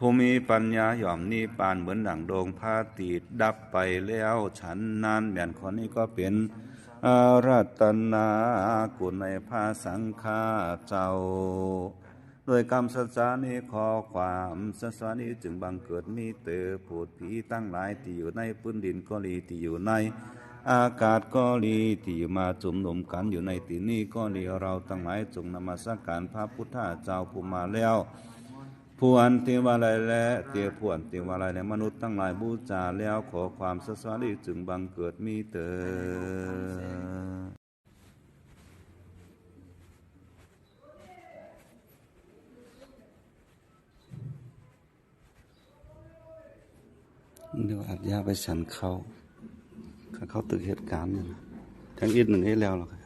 ຜູ້ມີປັນຍາຍ່ອມນິບພານ ເໝືອນດັ່ງດວງພະອາທິດດັບໄປແລ້ວ ສະນັ້ນແມ່ນຂໍ້ນີ້ກໍເປັນອາລັດຕະນາຄຸນໃນພະສັງຄະເຈົ້າ. ດ້ວຍກຳສັດສານີ້ ຂໍຄວາມສັດສານີ້ຈຶ່ງບັງເກີດມີແຕ່ ພູດຜີທັງຫຼາຍທີ່ຢູ່ໃນພື້ນດິນກໍດີ ທີ່ຢູ່ໃນອາກາດກໍດີ ທີ່ມາຊຸມນຸມກັນຢູ່ໃນທີ່ນີ້ກໍດີ ເຮົາທັງຫຼາຍຈົ່ງນະມັດສະການພະພຸດທະເຈົ້າຜູ້ມາແລ້ວ ຜູ້ອັນເທວະໄລແລະ ເທວະ ຜູ້ອັນເທວະໄລແລະມະນຸດທັງຫຼາຍບູຊາແລ້ວ ຂໍຄວາມສັດສານີ້ຈຶ່ງບັງເກີດມີເຕີນ. ດຽວອັດຢາໄປສັນເຂົ້າ ເຂົາຕຶກເຮັດການຢູ່ນະ ຈັ່ງອີກໜຶ່ງໃຫ້ແລ້ວລະ.